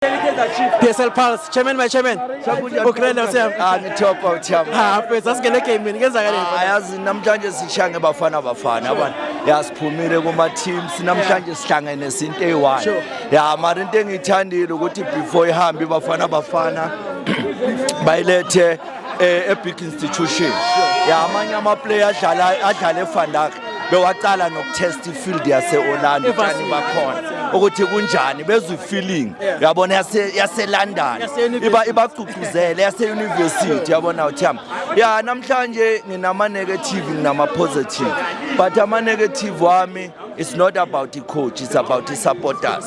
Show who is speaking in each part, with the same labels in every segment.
Speaker 1: PSL Pulse, chairman, my chairman. Ukraine usiyam.
Speaker 2: Ah, ngithopa uthiyami.
Speaker 1: Ha, mfethu asingene game kwenzakaleni?
Speaker 2: Ah, yazi namhlanje sishange Bafana Bafana yabona. Ya, siphumile kuma teams namhlanje, sihlangene sinto eyi-one. Ya, mara into engiyithandile ukuthi before ihambe Bafana Bafana bayilethe e big institution. Ya, amanye ama player adlala eVandag bewacala nokutest ifield yase Orlando, tshani bakhona ukuthi kunjani, bezwe feeling, yabona, yase London.
Speaker 1: Yase-university.
Speaker 2: Iba ibagcugcuzele yase university, yabona uthiyami. Ya, namhlanje nginama negative, nginama positive, but ama negative wami, it's not about the coach, it's about the supporters.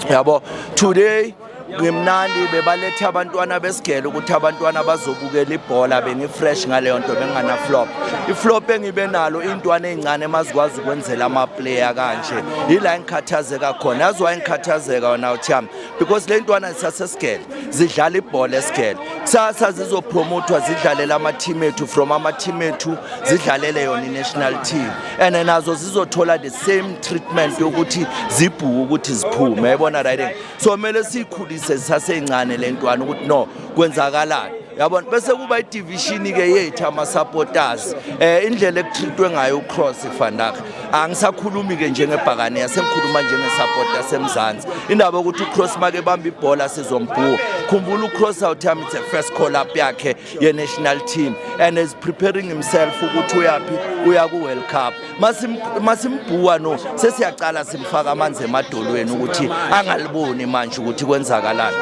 Speaker 2: Yabo, today ngimnandi, bebaletha abantwana besigele ukuthi abantwana bazobukela ibhola, bengi-fresh ngaleyo nto, bengingana flop. I-flop engibe nalo, intwana ey'ncane emazikwazi ukwenzela ama-player kanje, yila engikhathazeka khona. Yazi why ngikhathazeka wona uthiyami? Because le ntwana zisasesigele, zidlala ibhola esigele, kusasa zizopromothwa, zidlalele ama-team ethu, from ama-team ethu zidlalele yona i-national team, and nazo zizothola the same treatment yokuthi zibhuke ukuthi ziphume, yayibona riding. So kumele siyikhulise zisasey'ncane le ntwana ukuthi no, kwenzakalani, yabona. Bese kuba i-division-ke yethu ama-supporters, indlela ekutreatwe ngayo uCross vandag. Angisakhulumi-ke njengebhakane, yasengikhuluma njenge-supporter yasemzansi. Indaba yokuthi uCross make bamba ibhola sizombhuwa. Khumbula, uCross awuthami, it's a first call up yakhe ye-national team and is preparing himself ukuthi uyaphi, uya ku-World Cup. Masimbhuwa no, sesiyacala simfaka amanzi emadolweni ukuthi angaliboni manje ukuthi kwenzakalani,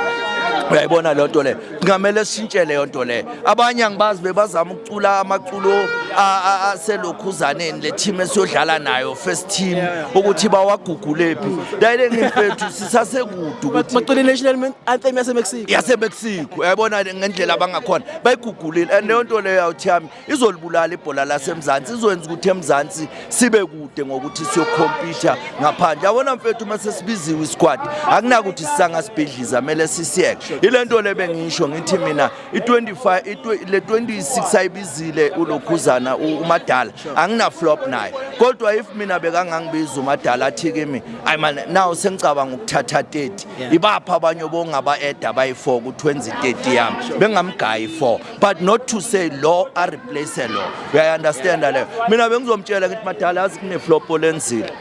Speaker 2: uyayibona leyo nto leyo. Kungamele sishintshe leyo nto leyo. Abanye angibazi, bebazama ukucula amaculo aselokhuzaneni le team esiyodlala nayo, first team, ukuthi bawagugulephi dayile. Ngimfethu, sisasekude ukuthi
Speaker 1: Bacula i-national anthem yaseMexico.
Speaker 2: Yasemexico, uyayibona ngendlela abangakhona bayigugulile, and leyo nto leyo awuthiyami izolibulala ibhola lasemzansi, izokwenza ukuthi emzansi sibe kude ngokuthi siyokhompitha ngaphandle. Yabona mfethu, uma sesibiziwe isquad, akunakuthi sisangasibhidliza, kumele sisiyeke. Ile nto le bengisho ngithi mina i-25, le 26 ayibizile ulokhuzana uMadala, angina flop naye, kodwa if mina bekangangibiza uMadala athi kimi, ayi man, now sengicabanga ukuthatha 30, ibapha abanye bongaba-eda bayi-4 ukuthi wenze i-30 yami, bengamgayi 4, but not to say lo a-replace lo, uyayi-understanda leyo. Mina bengizomtshela ngithi, "Madala, yazi kuneflop olenzile,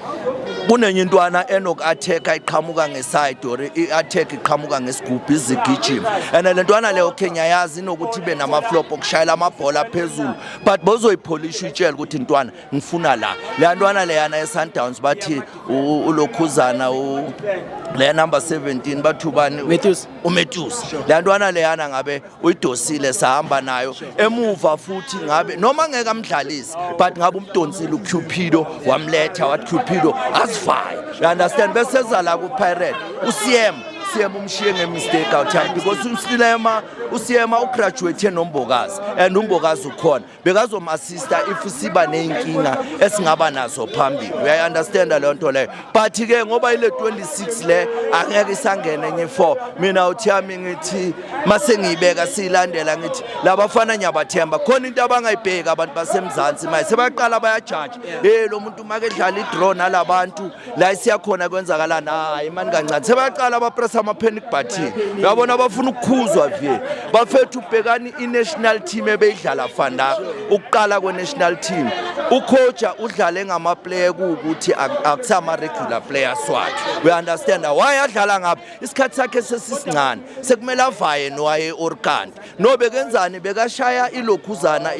Speaker 2: kunenye intwana enoku-attack iqhamuka ngeside or i-attack iqhamuka ngesigubhu izigijima, and le ntwana leyo khe ngiyayazi inokuthi ibe namaflop okushayela amabhola phezulu, but bozoyipholisha, uyitshele ukuthi ntwana ngifuna la leya ntwana leyana ye-Sundowns." Bathi ulokhuzana leya number 17, bathi ubani?
Speaker 1: Matthews.
Speaker 2: UMatthews. Leya ntwana leyana ngabe uyidosile, sahamba nayo emuva futhi, ngabe noma ngeke amdlalise, but ngabe umdonsile uCupido, wamletha, wathi, "Cupido, asivaye," you understand? Bese eza la ku-Pirate uCM, CM umshiye nge-mistake out, because uSilema, uSiyema ugraduate noMbokazi, and uMbokazi ukhona, bekazom-assista if siba ney'nkinga esingaba nazo phambili, uyayi-understanda leyo nto leyo. But-ke ngoba ile 26 le angeke isangene enye 4, mina uthiyami ngithi mase ngiyibeka siyilandela, ngithi labafana ngiyabathemba. Khona into abangayibheki abantu basemzansi manje, sebaqala bayajaja, hey, lo muntu make dlala i-draw nalabantu la isiyakhona, kwenzakalani? Hayi mani, kancane sebaqala bapressa ama-panic button, uyabona, bafuna ukukhuzwa vie. Bafethu, ubhekani i-national team ebeyidlala fanda, ukuqala kwe-national team, ucoacha udlale ngama-player kuwukuthi akusama-regular players wakhe, we understand why adlala ngapha. Isikhathi sakhe sesisincane, sekumele avaye nowaye orkanti no bekenzani, bekashaya ilokhuzana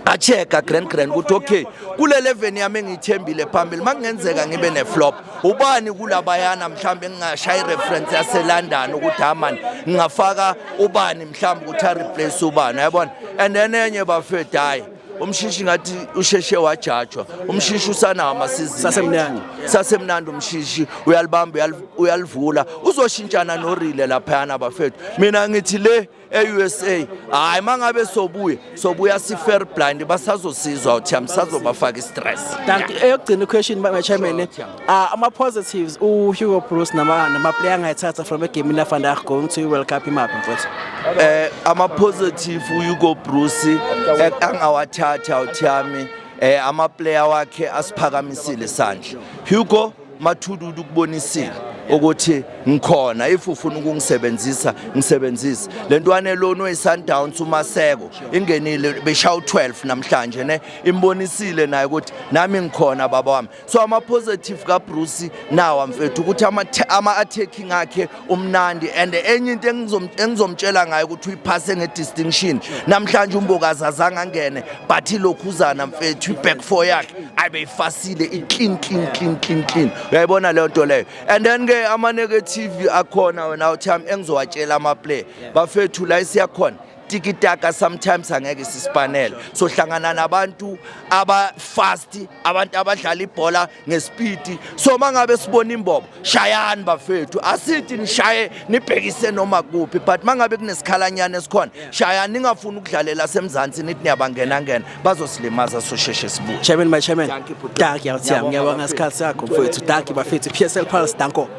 Speaker 2: achecka grand grand ukuthi okay, kule 11 yami engiyithembile phambili, makungenzeka ngibe neflop, ubani kulabayana mhlambe ngingashaya ireference yase London ukuthi ha man, ngingafaka ubani mhlambe ukuthi a replace ubani, uyabona. And then enye bafethu, hayi, uMshishi ngathi usheshe wajajwa. UMshishi usanawo amasizini.
Speaker 1: Sasemnandi.
Speaker 2: Sasemnandi uMshishi, uyalibamba, uyalivula, uzoshintshana noRele laphayana. Bafethu, mina ngithi le e-USA, hayi, mangabe sobuya si-fair blind, basazosizwa uthi sazobafaka i-stress.
Speaker 1: Dankie. Eyokugcina question, my chairman. Ah, ama positives uHugo Broos nama player angayithatha from egamini la vandag going to World Cup imaphi, mfowethu?
Speaker 2: Ama positive uHugo Broos angawathatha uthiyami, ama player wakhe asiphakamisile isandla. Hugo Mathududu ukubonisile Ukuthi ngikhona, if ufuna ukungisebenzisa, ngisebenzise. Le ntwana elona oyi-Sundowns, uMaseko, ingenile beshaya u-12 namhlanje, ne imbonisile naye ukuthi nami ngikhona, baba wami. So ama-positive kaBroos nawa, mfethu, ukuthi ama-attacking akhe umnandi, and enye into engizomtshela ngayo ukuthi uyiphase nge-distinction namhlanje. UMbokazi azange angene, but ilokhuzana, mfethu, i-back four yakhe ayibeyifasile, i-clean, clean, clean, clean, clean. Uyayibona leyo nto leyo. And then ke ama-negative akhona wena uthami engizowatshela ama-player, bafethu, la isiyakhona tikitaka sometimes angeke sisipanele, so hlangana nabantu aba-fast, abantu abadlala ibhola ngespeed. So mangabe sibona imbobo, shayani bafethu. Asithi nishaye nibhekise noma kuphi, but mangabe kunesikhalanyana esikhona, shayani. Ningafuni ukudlalela semzansi, nithi niyabangena ngena, bazosilimaza, sosheshe sibuye.
Speaker 1: Chairman, my chairman.
Speaker 2: Dankie, bhuti.
Speaker 1: Dankie, awuthiyami.
Speaker 2: Ngiyabonga,
Speaker 1: Ngiyabonga
Speaker 2: bafethu.
Speaker 1: isikhathi sakho, mfowethu. Dankie, bafethu. PSL Pulse, danko.